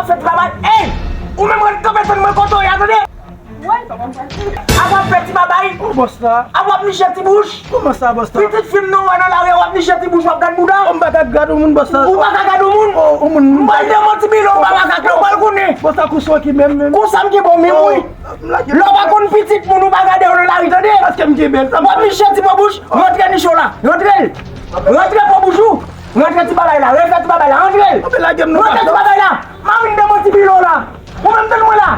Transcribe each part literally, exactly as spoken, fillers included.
Fè ti babay. Ey! Ou menm ret kanpe tann mwen kote w ye a, tande? Apa w ap fè ti babay? Oh, bòs la. Apa w ap niche ti bouch? Kòman sa, bòs la? Pitit fi m nan w wè nan lari a, w ap niche ti bouch, w ap gad bouda? Oh, m pa ka gad yon moun, bòs la. Ou pa ka gad yon moun? Oh, yon moun. M pral demanti bilan w, babakak la, ou pral konnen. Bòs la, kou sou ki menm, menm. Kou sa m gen bon menm, wi. Lè w pa konn pitit moun, ou pa gade yo nan lari, tande? Paske m gen bèl sa. W ap niche ti po bouch, rantre niche w la. Rantre l. Rantre po bouch ou. Rantre ti babay la, rantre ti babay la, rantre l. Rantre ti babay la. Mamin demanti bilan w la. Ou menm tann mwen la.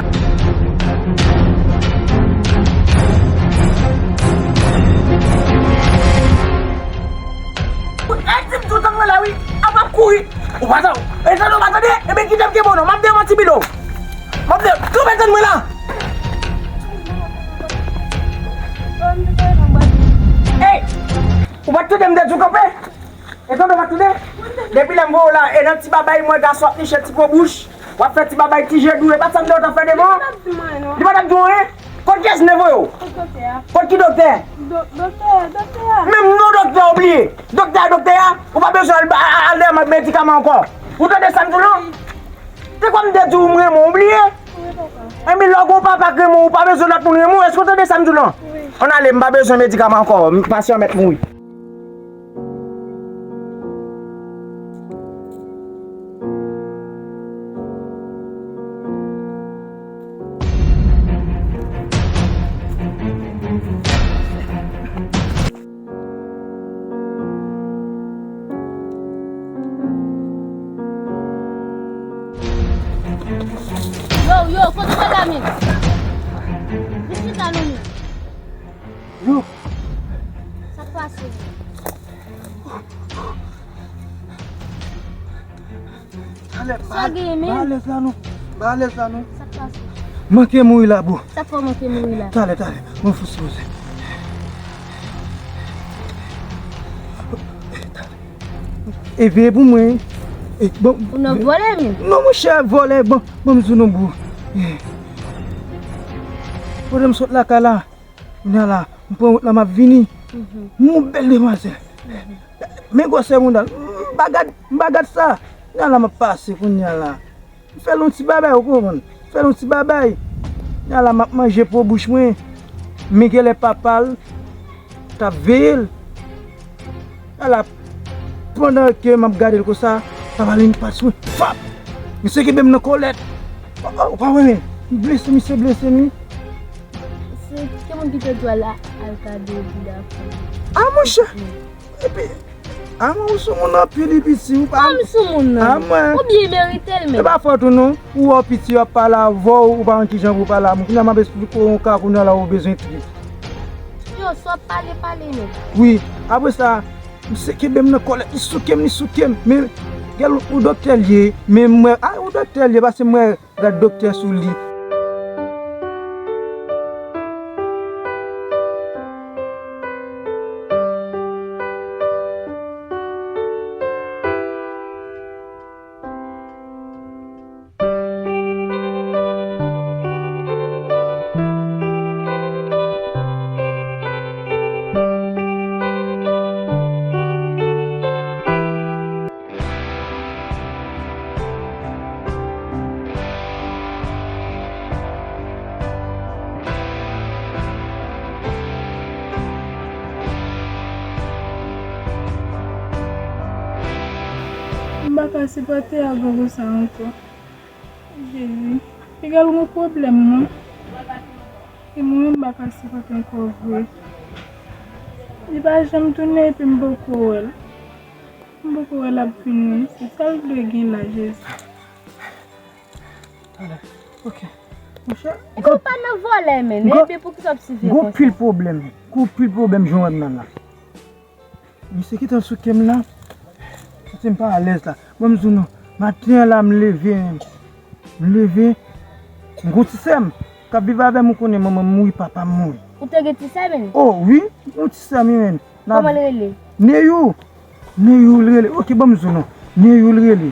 Ey, di m tou tann mwen la, wi. Apa w ap kouri. Ou pa tande. E tande, ou pa tande? Ebyen, kite m gen bon non. M ap demanti bilan w. M ap de-, kanpe tann mwen la. Ey! Ou pa t tande m te di w kanpe? E tande, ou pa t tande? Depi lè m voye w la, e nan ti babay mwen gason ap niche ti po bouch. W ap fè ti babay ti je dou, e pa t sa m te w t ap fè devan? Li pa t ap di w anyen. Kot kiyès m te voye w? Kot ki doktè? Menm non doktè ou bliye. Doktè a, doktè a, ou pa bezwen al, al, al dèyè medikaman ankò. Ou tande sa m di w lan? Te kwè m te di w m renmen w, ou bliye? Enben, lè w gen yon papa k renmen w, ou pa bezwen lòt moun renmen w. Èske w tande sa m di w lan? Ann ale, m pa bezwen medikaman ankò. Pasyan mèt mouri. Yo, yo, kote w la menm? Vin chita non menm. Yo. Sa k pase? Talè, sa ba, gen, men? Ba alèz la non. Ba alèz la non. Sa k pase? Manke mouri la, bro. Sa k fè w manke mouri la? Talè, talè. Mwen fous poze. E veye pou mwen. E, bon, ou nan vòlè menm? Non, monchè, vòlè, bon, bon, m sou non, bro. Kote m sot lakay la? Kounye a la, m pran wout la, m ap vini. Mhm. M yon bèl demwazèl. Mhm. Men gwosè bouda l. M pa gad, m pa gad sa. Kounye a la, m ap pase kounye a la. M fè l yon ti babay, ou konprann? M fè l yon ti babay. Kounye a la, m ap manje po bouch mwen. Men genlè papa l t ap veye l. Ala, pandan ke m ap gade l konsa, papa l vin pase mwen. Fap! Misye kenbe m nan kòlèt. Oh, oh, ou pa wè, men. M blese, misye blese m, wi. Se ki moun ki te di w al, al gade bouda fanm? A, monchè! Epi, a, mwen, ou sou moun anpil, wi, piti, ou pa. Kòm sou moun nan? A, mwen. Ou byen merite l, men. E pa fòt ou, non. Ou wè w piti, yo ap pale avè w, ou pa konn kijan pou w pale a moun. Kounye a, m ap esplike w yon ka, kounye a la, ou bezwen trip. Yo, sa w ap pale, pale, men. Wi, apre sa, misye kenbe m nan kòlèt, li souke m, li souke m. Men, gèl, ou doktè l ye, men m wè, a, ou doktè l ye, paske m wè rad doktè sou li. M pa ka sipòte agogo sa ankò. Jezi, piga l gon pwoblèm, non. E mwen menm, m pa ka sipòte ankò vre. Li pa janm tounen epi m poko wè l. M poko wè l ap vini. Se sa l dwe gen la, Jezi. Talè. Ok. Monchè. Ou pa nan vòlè, men. Epi poukisa w ap siveye konsa? Gon pil pwoblèm. Gon pil pwoblèm, jan w wè m nan la. Misye kite l sou kè m la. Santi m pa alèz la. Bon, m di w non. Maten an la, m leve. M leve. M gon ti sè m k ap viv avè m, ou konnen manman m mouri, papa m mouri. Ou te gen ti sè, men? Oh, wi. M gon ti sè m, wi, men. Kòman l rele? Neyou. Neyou l rele. Ok, ban m di w non. Neyou l rele.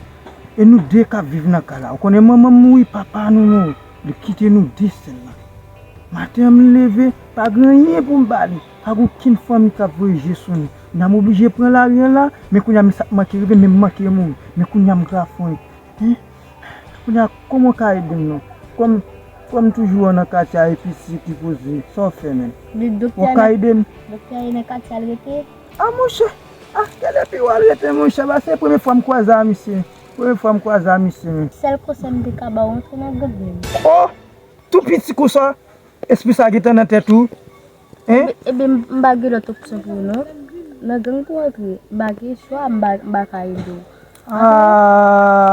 E nou de k ap viv nan kay la. Ou konnen manman m mouri, papa nou mouri. Li kite nou de sèl la. Maten an m leve, pa gen anyen pou m ba li. Pa gen okenn fanmi k ap voye je sou nou. Kounye a m oblije pran lari an la, men kounye a men sa k manke rive, men m manke mouri. Men kounye a m grafonyen. Hein? Kounye a, kòman w ka ede m non? Kòm, kòm toujou w nan katye a, epi si ki poze, sa w fè menm? Li doktè W ka nan, ede m? Doktè a nan katye a l rete. A monchè, a, gade epi w al rete monchè, ba se premye fwa m kwaze a misye. Premye fwa m kwaze a misye menm. Sèl konsèy m te ka ba w, antre nan gang menm. Oh! Tou piti konsa, espri sa gentan nan tèt ou? Hein? Ebyen, m pa gen lòt opsyon pou ou non. Nan gang pou antre, m pa gen chwa, m pa, m pa ka ede w. Ah,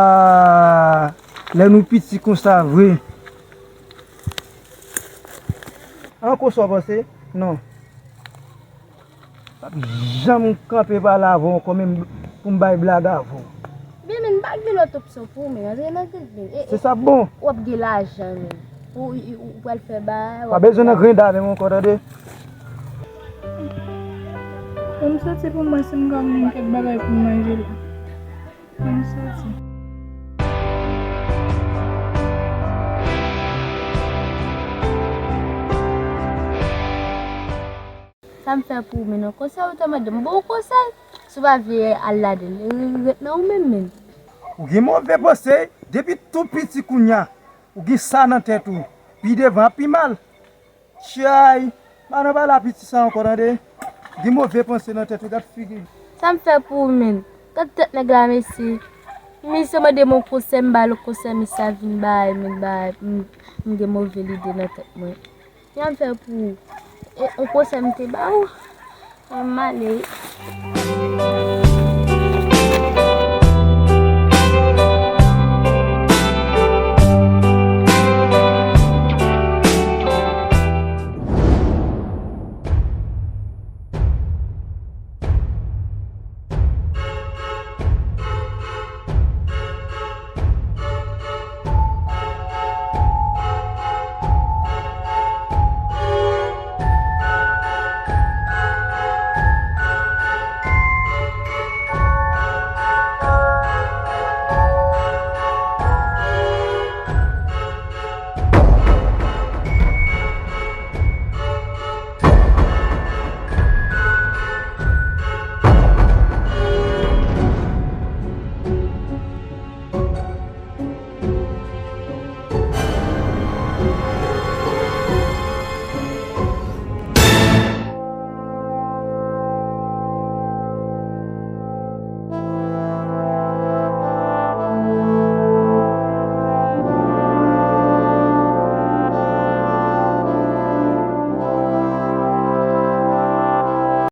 lè nou piti konsa vre. Ankò sa w panse? Non. M p ap janm kanpe pale avè w ankò, menm pou m bay blag avè w. Byen, men m pa gen lòt opsyon pou ou, men antre nan gang, men. E, Se sa k bon. W ap gen lajan, men. Ou, ou, ou pral fè bagay, w Pa ap bezwen gen nan lajan. Grenda menm ankò, tande. Ban m soti pou m wè si m ka jwenn kèk bagay pou m manje la. Ban m soti. Sa m fè pou ou menm non? Konsèy ou te mande m, m ba w konsèy. Si w pa vle al ladan l, ret nan ou menm menm. Ou gen move panse, depi tou piti kounye a, ou gen sa nan tèt ou. Pi devan ap pi mal. Chay, pa nan pale a piti sa ankò, tande. Gen move panse nan tèt ou, gad figi. Sa m fè pou ou menm? Gad tèt nèg la, mesye. Misye mande m yon konsèy, m ba l yon konsèy, misye a vin bay, m bay, m, m gen move lide nan tèt mwen. Sa m fè pou ou? E, yon konsèy m te ba ou? Mwen m ale wi.